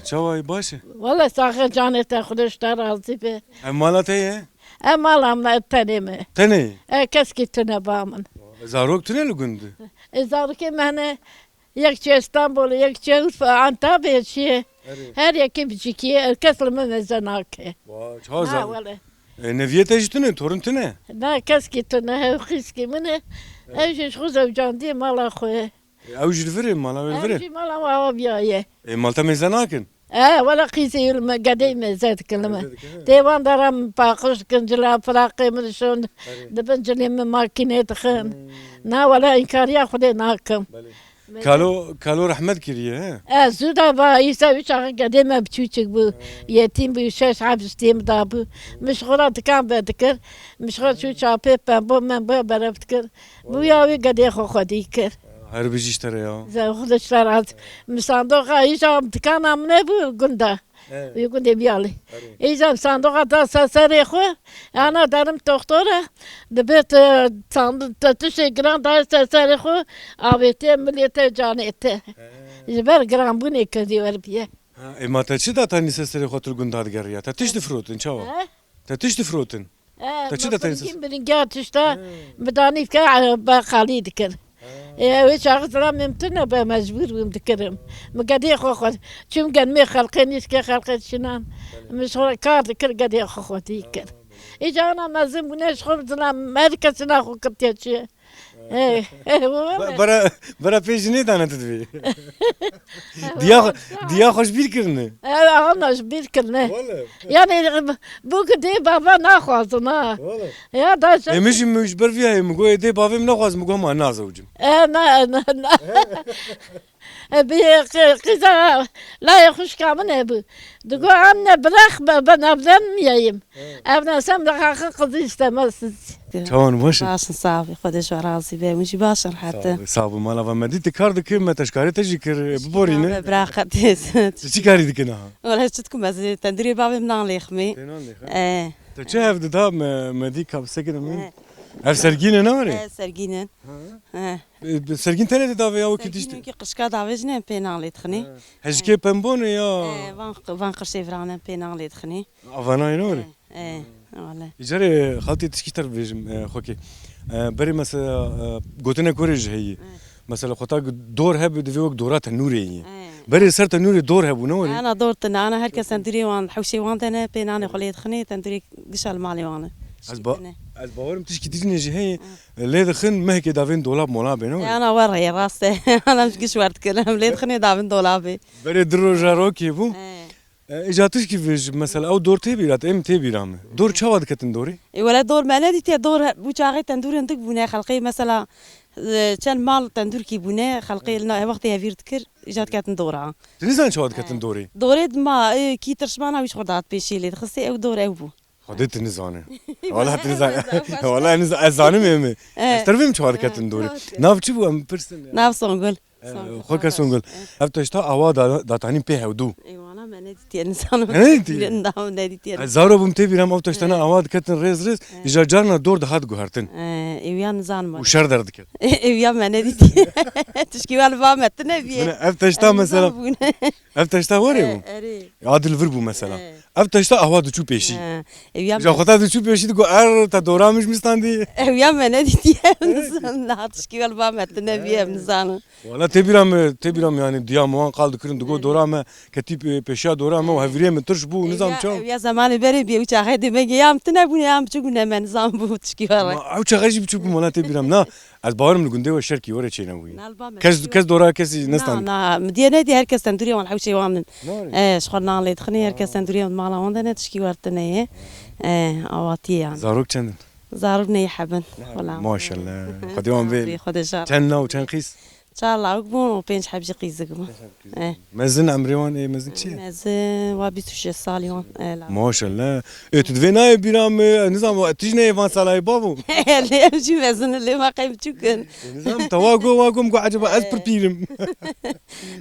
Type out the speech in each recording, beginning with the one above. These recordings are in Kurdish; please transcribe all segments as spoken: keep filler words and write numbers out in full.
Çawa yî, baş e? Wele saxe canê te, Xwedê ji te razî be. Ev mala te ye? Ev mala min e, tenê me. Tenê? E, keskî tune ba min. Zarok tune li gund? E, zarokê me hene, yek çi Stenbolê, yek çi Urfa, Antalya'ya çi ye. Erê. Her yekê biçîkî ye, kes li min mêze nake. Wa, çawa Ha, zarok? Wele. E, neviyê te jî tune, torun tune? Na, keskî tune, hew qîzkî min e. Ew jî ji xwe zewcandiye mala xwe. E, ew jî li vir e, mala wê li vir e? Ew jî mala we aviyaye. E, mal te mêze nakin? E, wele qîzê wî li me, gedeyê mêze dikin li me. Mêze dikin, he. Tê wan dara min paqij dikin, cila firaqê min dişon, Erê. Dibin cilê min makînê dixin. Hmm. Na, wele înkariya Xwedê nakim. Belê. Mêze Kalo, kalo rehmet kiriye, he? E, zû da va, îsa wî çaxê gedê me biçûçik bû. He. Yetîm bû, şeş heb ji têm da bû. Min ji xwe re dikan vedikir. Min ji xwe çû çapê pembo, membo berev dikir. Bûya wî gedê xwe xwedî kir. Her bijî ji te re ya. Ze xwe de ji te re. Min sandoqa îja dikana min e bû gunda. He. Wî gundê Biyalê. Erê. Îja sandoqa da ser serê xwe. Ana derim toxtora. Dibe te sand-, te tiştê giran da ser serê xwe. Avêtiye milê te, canê te. He. Ji ber giranbûnê kevî wer biye. Ha, e, ma te çi da tenî ser serê xwe tu li gunda digeriya? Te tişt difirotin, çawa? He? Te tişt difirotin? E, Te çi de tenî ser? Biringî, biringî tişta He. Bidanî dike, e, be qalî dikir. He. E, wê çaxi zilamê min tune be, mecbûr bûm dikirim. Min gedê xwe xwe, çûm genmê xelqê nîskê xelqê çinan. Belê. Min ji xwe kar dikir, gedê xwe xwe dî kir. Tamam, belê. Îca ana mezin bûne ji xwe zilam, her kes çina xwe kirtiye çi. He, he, wele. Be-, bera, bera pê jinê dane tu divê. Diya xwe, diya xwe ji bîr kirine. He, ana ji bîr kirine. Wele. Yani, bu ki dê bava naxwazin ha. Wele. Ya da sen Ê, min jî, min ji ber vî heye, min got, ê, dê bavê min naxwazin, min got, ma nazewicim. E, na, na, na. E, bi qi-, qîza layê xwişka min hebû. Digo, "Anne, bırak, be-, ben evlenmeyeyim. He. Evlensem de hakkı kızı istemezsiniz." Çawan baş e? Baş in, sağ ol. Xwedê ji we razî be. Hûn jî baş in, rehet in? Sağ ol, sağ ol. Mala va me dî tu kar dikir, me teşkarê te jî kir, biborîne. Bira qetê. Tu çi karî dikî niha? Wele çi dikim ez, tendûrê bavê min nan lêximê. Tê nan lêxim? E. Te çi hev dida me, me dî kapse kirin min? E. Ev sergîn e, ne were? E, sergîn in. Ha. E. E, bi sergîn tenê de davê ya wekî Sergîn tişt. Wekî qişka davê jine pê nan lê dixinê. Ha. Hejikê pembon e ya? E, van, van qişê virane pê nan lê dixinê. Avanayê ne were? E, e, wele. Îcarê xaltê tişkî te bêjim, e, xwekê. E, berê mesela, e, gotinek were jî heye. E. Mesela xwe ta dor hebe divê wek dora tenûrê yî. E. Berê ser tenûrê dor hebû ne were? Ana dor tine, ana her kes tendûrê wan, hewşê wan de ne, pê nanê xwe lê dixinê, tendûrê gişa li malê wan e. Ez ba-, Şikî tine. Ez bawerim tişkî tijnê jî heye, Hı. Lê dixin mehkê davên dolab molabê ne were? E, ana were ye, rast e. Ana em ji giş wer dikin, em lê dixinê davin dolabê. Berê du roja rokê bû. E. E, îca tişkî vêj, mesela, ew dor tê bîra te, em tê bîra me. Dor çawa diketin dorê? E, wele dor me nedîtiye, dor he-, bû çaxê tendûr hindik bûne, xelqê, mesela, e, çend mal tendûrkî bûne, xelqê li na-, wextê hevîr dikir, îca diketin dora. Tu nizan çawa diketin E. dorê? Dorê dima, e, kî tirşmana wî ji xwe dihat pêşî lê dixistê, ew dor ew bû. Xwedê tu nizane. Wala tu nizane. Wala niz-, ez zanim ê mi? E. Ez tervê min çawa diketin dorê. E, Nav çi bû em pirsin? Nav Songul. Xwe ke Songul. Ev teşta awa da-, datanî pê hewdû. Ê, wana me nedîtiye, nizanim. He, nedîtiye? Na, nedîtiye. Ez zaro bûm tê bîram, ev teştana awa diketin rêz rêz, îja carna dor dihat guhertin. Ê, ê, wiya nizanim. Û şer derdiket. Ê, wiya me nedîtiye. Tişkî wan va me tine bîye. Bine, ev teşta mesela. Ev teşta were bû. Ê, erê. Ya dil vir bû mesela. Ê. Ev teşta awa diçû pêşî. Ê, ê, wiya Îja xwe ta diçû pêşî digo, er te dora min ji min standî. Ê, wiya me nedîtiye. Nizanim, na tişkî wan va me tine bîye, nizanim. Wala tê bîra me, tê bîra me, yani diya me wan qal dikirin, digo dora me ketî pê-, pêşiya dora me û heviriyê min tirş bû, nizam çaw. Ev ya zemanê berê bîye, ew çaxê dê me gê ya em tine bûne, ya em biçûk bûne, me nizam bû tişkî were. Ma ew çaxê jî biçûk bû, wala tê bîra me. Na, ez bawerim li gundê we şerkî were çêne wî. Kes, kes dora kesî nestan. Na, na, mi diye nediye, her kes tendûrê wan, hewşê wan in. E, ji xwe nan lê dixinê, her kes tendûrê wan mala wan de ne tişkî were tine ye. E, awatiye yani. Zarok çend in? Zarok neyê heb in. Wala. Maşallah. Xwedê wan bê. Xwedê jar. Çend na û çend qîz? Çar lawik bûn û pênc heb jî qîzik bûn. Pênc heb qîz. Eh. Mezin emrê wan ê mezin çi ye? Mezin wa bîst û şeş salî wan. Eh, lawik. Maşallah. Ê, tu divê nayê bîra me, nizam, tu jî neyê van salayê bavo? Lê em jî mezin in, lê ma qey biçûk in. Nizam, te wa go, wa go, min go, eceba ez pir pîr im.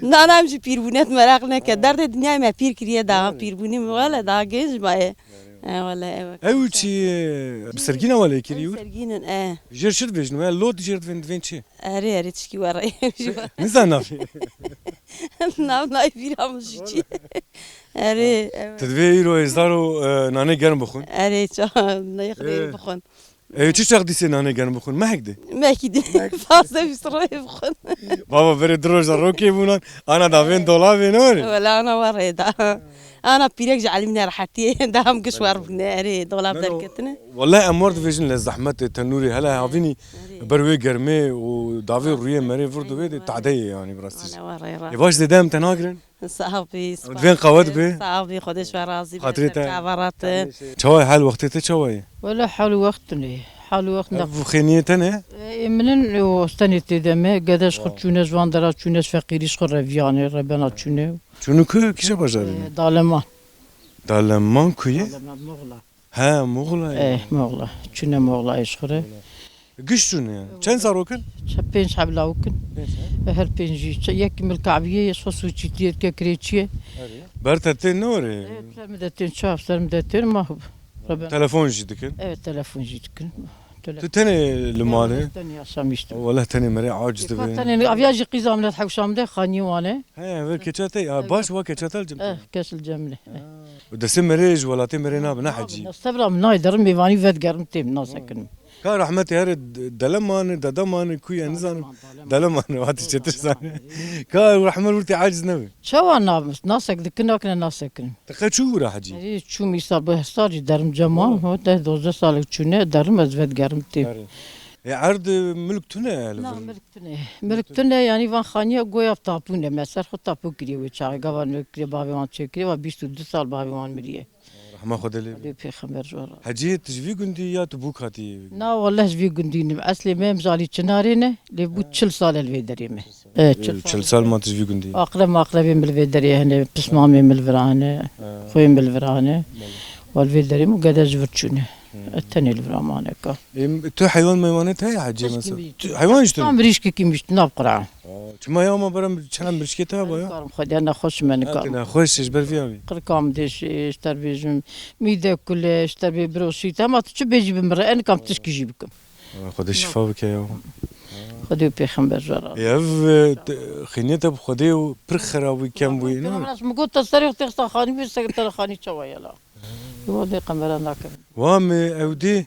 Na, na, em jî pîr bûne, tu meraq neke. Derdê dinyayê me pîr kiriye daha, pîrbûnî min wele daha genc maye. E, wele, ew. Ew çi, bi sergîna we lê kirî wir? Sergînin, e. Jêr çi dibêjin? We lot jêr divên, divên çi? Erê, erê, tişkî were. Nizan navê. Nav nayê bîra min ji çi. Erê, ew. Tu divê îro êzdar û, e, nanê germ bixwin. Erê, ça, neyê xirê bixwin. E, çi çax dîsê nanê germ bixwin? Mehek de. Mehekî de. Pazdeh bîst rojê bixwin. Baba, berê du roja rokê bûnan. Ana davên dolabê, ne were? Wele ana wa rê da. Ana pîrek ji elî min e rehetiyê. Da hem giş war bûne. Erê, dolab derketine. Wele em war dibêjin lê zehmet e, tenûrê hele havînî ber wê germê û davê rûyê merê vir di wê de tadeyê, yanî bi rastî jî. Ana wa rê ra. Ê baş zêde em te nagirin. Sax bî, spas. Divên qawet bî. Sax bî, Xwedê ji we razî be. Xatirê te. Çava rate. Çawa ye hal wextê te çawa ye? Wele hal wext tune. Hal wext ne. Ev xêniyê te ne? Ê, min in, û stenê tê de me. Gede ji xwe çûne, ji van dera çûne, ji feqîrî ji xwe reviyane, rebena çûne. Çûne ku? Kîja bajarê ne? Ê, Daleman. Daleman ku ye? Daleman Moxla. He, Moxla ye. Ê, Moxla. Çûne Moxla ji xwe re. Giş çûne yani. Çend zarok in? Çe-, pênc heb lawik in. Pênc heb. Her pênc jî. Çe-, yekî milka eviyê, ji xwe sûçîtiyê dike, kirêçiyê. Erê. Ber te tên ne were? Evet, ser min de tên, çav ser min de tên, ma Rebe. Telefon jî dikin? Evet, telefon jî dikin. Tele- Tu tenê li malê? Tenê yaşamıştım. Wele tenê merê aciz dibe. Tenê, aviya jî qîza min hewşa min de xanî wane. He, ver keçe te, ha, baş wa keçe te li cem te. Eh, kes li cem ne. Û destê merê ji welatê merê nabe, ne hecî. Estebra min nayê derim mêvanî vedigerim têm nasekinim. Ka rehmetê here d-, deleman e, dedeman e, ku ye nizanim. Deleman e, hati çetir zane. Ka rehmet wurtê aciz nebe. Çawa na-, nasek dikin, nakine nasekinim. Te qe çû wira hecî? Erê, çûm îsal bi hesar jî derim cema, ho deh dozdeh salek çûne, derim ez vedigerim têm. Erê. E, erd, e, milk tune li vir? Na, milk tune. Milk tune, yanî van xaniya goya tapû ne. Me ser xwe tapû kiriye wê çaxê. Gava ne kiriye, bavê wan çê kiriye, va bîst û du sal bavê wan miriye. Rehma Xwedê lê be. Xwedê pêxember ji we re. Hecî, tu ji vî gundî ya tu bûk hatî? Na, wele ji vî gundî nim. Eslê me em ji Alî Çinarê ne, lê bû çil sal li vê derê me. E, çil sal. Çil sal ma tu ji vî gundî? Aqreb maqrebê min li vê derê hene, pismamê min li vira hene, xwê min li vira hene. Wele vê derê min gede ji vir çûne. E, tenê li vira mane ka. Ê, tu heywan meywanê te heye hecê mesela? Tişkî mi-, tu heywan jî tu? Tam mirîşkekî mişt nav qura. Aa, çima ya ma berem çend mirîşkê te heba ya? Karim xwedê nexweş me nikarim. Ha, tu nexweş ji ber vî ya wî. Qirka min dêşê, ji te bêjim, mîde kule, ji te bê biroşî te, ma tu çi bêjî bi min re, en kam tişkî jî bikim. Aa, Xwedê şifa bike ya. Xwedê û pêxember ji we razî. Ê, ev, e, te-, xêniyê te bi Xwedê û pir xerab bû, kem bûyî, ne? Min got te serê xwe têxista xanî bê, ser te xanî çawa ye la? Wa dê qemera nakim. Wa me ew dê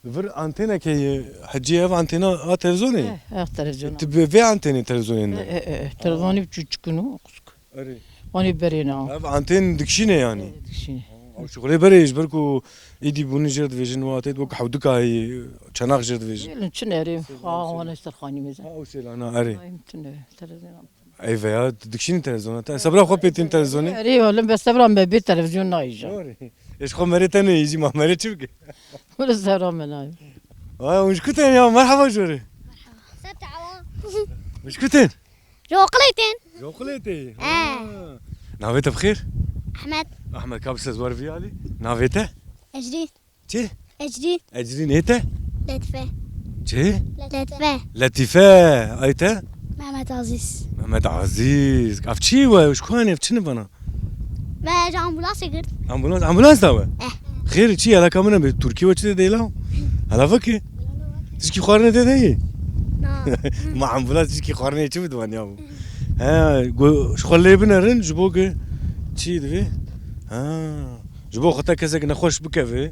vir antêneke ye. Hecî, ev antêna a televîzyonê? Eh, eh, televîzyon. Tu bi vê antênê televîzyonê ne? Eh, eh, eh, televîzyonê çûçik in û qusik. Erê. Wanî berê ne. Ev antên dikişîne yanî? Eh, dikişîne. Ew şixulê berê ji ber ku êdî bûnî jêr divêjin, wa tê wek hewdika heyî, çanak jêr divêjin. Gelin çi nerê? Ha, wan ser xanî mêze. Ha, ew sêlana, erê. Ay, tune, televîzyon. Ey veya tu dikişînî televizyona te. Sebra xwe pêtîn televizyonê. Erê oğlum, be sebra me bê televizyon nayî jî. Doğru. Ê, ji xwe merê te neyî jî, ma merê çi bike? Wele sebra me nayî. Ay, hûn ji ku tên ya? Merhaba jore. Merhaba. Sebte awa. Hûn ji ku tên? Ji Oqilê tên. Ji Oqilê tê. He. Ha. Navê te bi xêr? Ahmet. Ahmet, ka bi se zor vî alî. Navê te? Ecrî. Çi? Ecrî. Ecrîn ê te? Letîfe. Çi? Letîfe. Letîfe. Ay te? Mehmet Aziz. Mehmet Aziz. Ev çi we? Ji ku ev çi ne bana? Me ji ambulansê girt. Ambulans, ambulans da we? Eh. Xêr çi? Alaka min e bi Tirkî we çi de dêla? Hala vekî? Tişkî xwarinê te deyî? Na. Ma ambulans tişkî xwarinê çi bidwan ya bu? He, go, ji xwe lê binerin, ji bo ki çi divê? Ha. Ji bo xwe te kesek nexweş bikeve,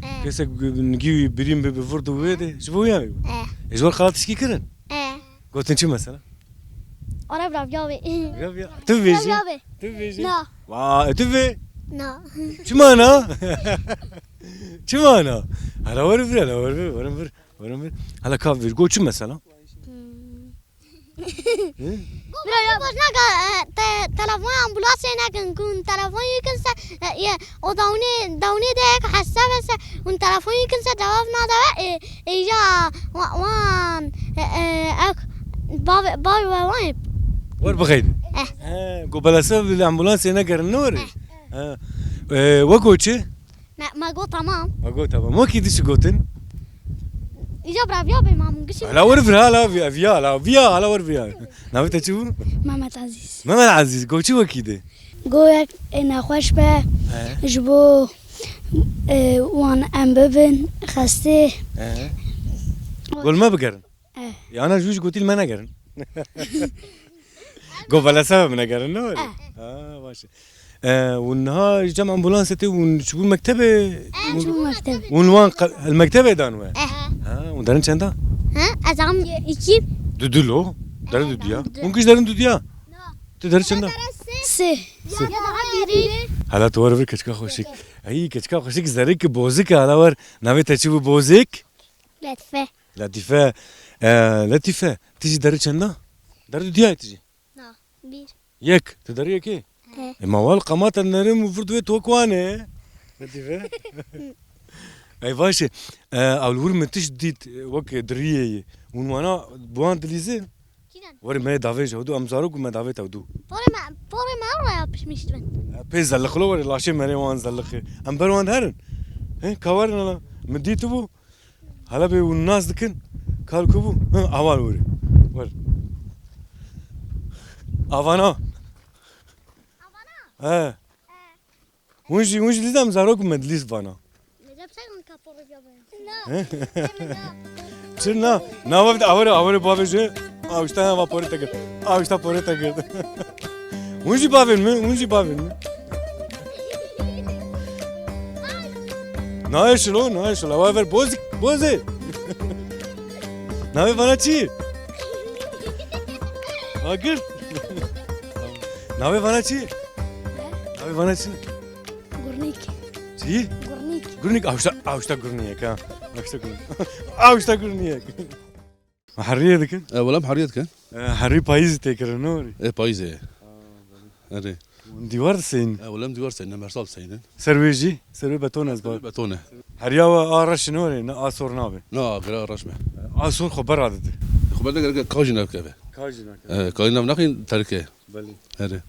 eh, kesek nigî wî birîn bibe vir di wê de, ji bo ya wî. Eh. Ê, ji wer xala tişkî kirin? Eh. Gotin çi mesela? Ara bira, ya wê. Ya, ya. Tu bêjî? Ya wê. Tu bêjî? Na. Va, e, tu vê? Na. Çima na? Çima na? Hala wer vir, hala wer vir, werin vir, werin vir. Hala ka vir. Go çi mesela? Hmm. Hı? Bira ya, boş naka, e, te-, telefon ambulansê nekin, kun telefon yê kin se, e, ye, o dawnê, dawnê de ek hesab se, un telefon yê kin se cevap nada, e, e, ya, wa-, wan, e, e, ek, bavê, bavê we wan. Wer bixeydi. Eh. He, go belese bile ambulansê negerin, ne were? Eh. He. E, we go çi? Me, me got tamam. Me got tamam. Wekî dişi gotin? Îca bira viya bê, ma min gişî. Hala wer vir, hala viya, viya, hala viya, hala wer viya. Navê te çi bû? Mehmet Aziz. Mehmet Aziz, go çi wekî de? Go yek, e, nexweş be. He. Ji bo Ee, wan em bibin xestê. Ee. Gol me bigerin. Eh. Yana jû jî gotî li me negerin. Go beleseve min negerin, ne were? Eh. Ha, baş e. Ee, hûn niha ji cem ambulansê tê, hûn çûbûn mektebê? Eh, hûn çûbûn mektebê. Hûn wan qe-, li mektebê dan we? Eh. Ha, hûn derin çenda? Ha, ez am iki. Dudu lo. Derin dudiya. Hûn giş derin dudiya? Tu derin çenda? Sê. Sê. Hala tu were vir keçika xweşik. Ey, keçika xweşik zerrîk bozik e, hala wer. Navê te çi bû bozik? Letîfe. Letîfe. E, Letîfe, tu jî derê çenda? Derê dudiyayê tu jî? Na, bir. Yek. Tu derê yekê? He. E, ma wal qamata nerim û vir divê tu wek wan e. Letîfe. Ey, baş e. E, ew li wir min tişt dît, e, wek diriyê yê. Hûn wana bi wan dilîzin? Kîjan? Were me davê ji hewdû, em zarok û me davê tewdû. Porê me, porê me raya pişmiş dibin. E, pê zelixlo were, laşê merê wan zelixê. Em ber wan herin. He, ka werin hala. Min dîtibû. Hala bê hûn nas dikin. Kal ku bû? Hı, aval were. Wer. Avana. Avana? He. He. Hûn jî, hûn jî lîzam zarok me dilîz vana. Necep sen kapora yapayım. He? Çir na, na bavê de avere, avere bavê jî. Awişta ya va porê te kir. Awişta porê te kir. Hûn jî bavên min, hûn jî bavên min. Nayê şilo, nayê şilo. Wa ver bozik, bozê. Navê vana çi? Agir. Navê vana çi? Navê vana çi? Gurnîk. Çi? Gurnîk. Gurnîk, awşta, awşta gurniyek ha. Awşta gurniyek. Awşta gurniyek. Heriyê dikin? E, wele em heriyê dikin. E, herî payîzî tê kirin, ne were? E, payîzê ye. Erê. Dîwar diseynin? E, wele em dîwar seynin, em her sal seynin. Ser wê jî, ser wê beton ez bar. Beton e. Heriya we a reş, ne were, ne a sor nabe. Na, gere a reş be. A sor xwe bera dide. Xwe bera gerek ka jî navkeve. Ka jî navkeve. E, ka jî nav naxin terke. Belê. Erê.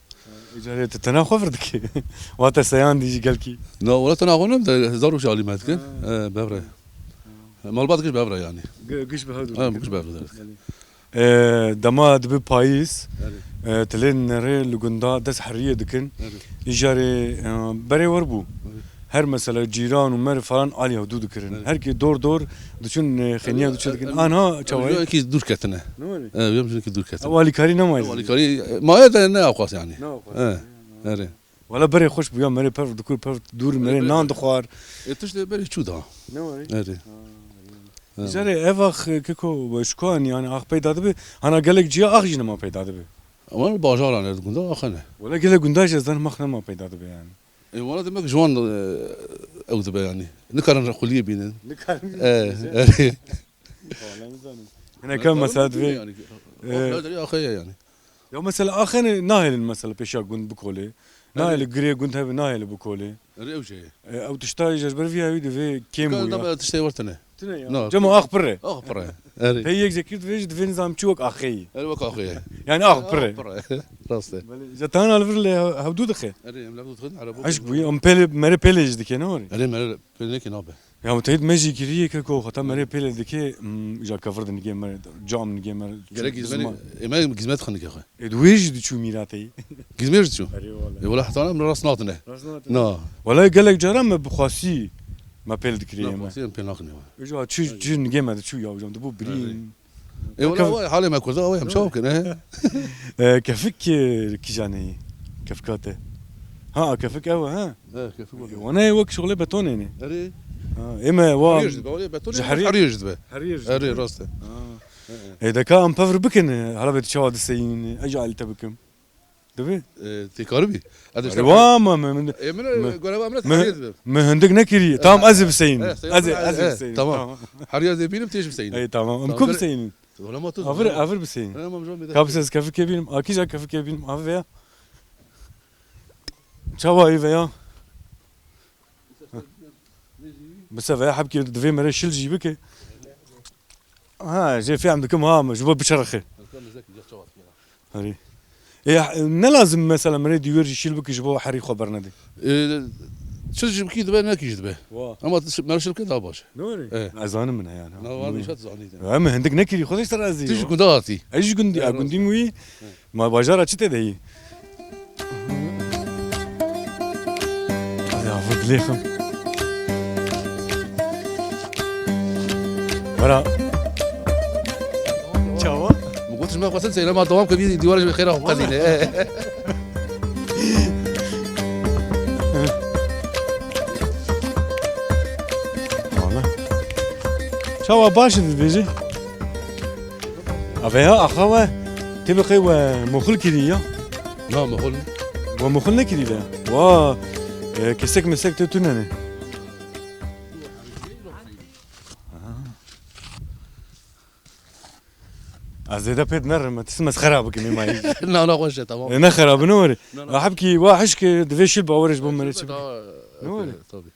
Îcarê tu tena xwe vir dikî. Wate seyan dî jî gelkî. Na, wele tena xwe nem de zarok jî alî me dikin. Ha. E, bevre. Ha. Malbat giş bevre yani. Gi-, giş bi hev du. Ha, giş bevre. Belê. E, dema dibi payîz, Erê. E, tilên nerê li gunda dest heriyê dikin. Erê. Îcarê, e, berê wer bû. Erê. Her mesela cîran û mer falan alî hevdû dikirin. Evet. Her kê dor dor diçûn, e, xêniya diçû dikin. Anha çawayê? Ev jî dûr ketine. Ne were? E, ev jî dûr ketine. Ew alîkarî nemayê. Ew alîkarî, e, maye de ne awqas yani. Ne awqas. E, erê. Wala berê xweş bûya, merê pev dikur, pev dûr, merê nan dixwar. E, tiştê berê çû da. Ne were? Erê. Ha, erê. Îcarê ev ax, keko, şikoyan yani ax peyda dibe. Hana gelek ciya ax jî nema peyda dibe. Ama bajaran e, gunda ax hene. Wala gelek gunda jî ez zanim ax nema peyda dibe yani. E, wala demek ji wan, e, ew dibe yani. Nikarin rexuliyê bînin. Nikarin. E, e. Wala nizanim. Hineka mesela divê, yani. E, derî axê ye yani. Ya mesela axê ne, nahêlin mesela pêşiya gund bikolê. Nahêlin girê gund hebe, nahêlin bikolê. Erê ew jê ye. E, ew tişta ji ber vî hewî divê kêm bû ya. Tiştê wertine. Tune ya. No. Cema ax pir e. Ax pir e. Erê. Pey yek jekir divê jî divê nizam çi wek axê yî. Erê wek axê ye. Yani ax pir e. Ax pir e. Rast e. Belê. Ji tan al vir lê hevdû dixe. Erê, em levdû dixin, erebo. Eşk bû, em pêlê, mere pêlê jî dike, ne were? Erê, mere pêlê ki nabe. Ya, teyit me jî kiriye ke ko xata mere pêlê dike, mm, ja kevir de nige mere, cam nige mere. Gerek gizmeni, e, me gizmet xwe nige xwe. E, di wê jî diçû mîrateyî. Gizmê jî diçû? Erê wala. E, wala heta em rast natine. Rast natine. Na. Wala gelek caran me bi xwasî me pêl dikirî. Na, me xwasî em pêl nakinê we. Îja çi, çi nigê me diçû ya, hocam, dibû birîn. E, wala, kef- wala halê me kurda, wala em çaw kin, he? E, kefik, e, kîjanê yî? Kefika te. Ha, kefik ew, ha? E, kefik wala. E, wana wek şixulê betonê ne? Erê. Ha, ê me wa. Heriyê jî dibe, wala betonê ji heriyê jî dibe. Heriyê jî dibe. Erê, rast e. Ha. E, deka em pevr bikin, hala be tu çawa diseyîn, ez jî alî te bikim. Dibe? E, tê karibî. Ez de Erê, işte wa ma me, me, e, min, me, görev emre me, tahliye dibe. Me hindik nekirî. E, tamam, ez ê biseyînim. E, ez ê, e, ez ê e, biseyînim. Tamam. Tamam. Her yerde binim têj biseyînim. Ey, tamam. Em tamam, ku biseyînin? Wala ma tu. Avir, avir biseyîn. Tamam, jom bir de. Kapsız kefik kebînim. Akîja kefik kebînim. Avir veya. Çawa ev veya? Bi se veya hebkê divê mere şil jî bike. Ha, jê fêm dikim ha, ji bo biçerxe. Herî. E, ne lazim mesela mere dîwêr jî şil bike ji bo herî xwe bernedê? E, çi jî bikî dibe, nekî jî dibe. Wa. Ama ti-, mere şil bike daha baş. Ne were? E. Ez zanim min heyana. Na, wan nîşat zanî de. Em hindik nekirî, Xwedê ser razî. Tu ji gunda hatî. Ez ji gundî, e, gundî min wî. Ma bajara çi tê de yî? Ya, vur dilê xim. Wera. Çawa? Min got, ji me xwestin seyre ma dewam ke vî dîwarê ji xêra xwe qedîne. Wala. Çawa baş dibêjî? Ave ya, axa we, tê bi qey we moxil kirî ya? Na, moxil. We moxil nekirî ve? Wa, e, kesek mesek tê tune ne. Ez zêde pêt nerim, tisî ez xera bikim ê mayî. Na, na, xweş e, tamam. E, ne xera bi, ne were. Na, na. Rahib kî, wa hişk divê şil bawerê ji bo merê çi bike. Daha, Ne were? Tabii.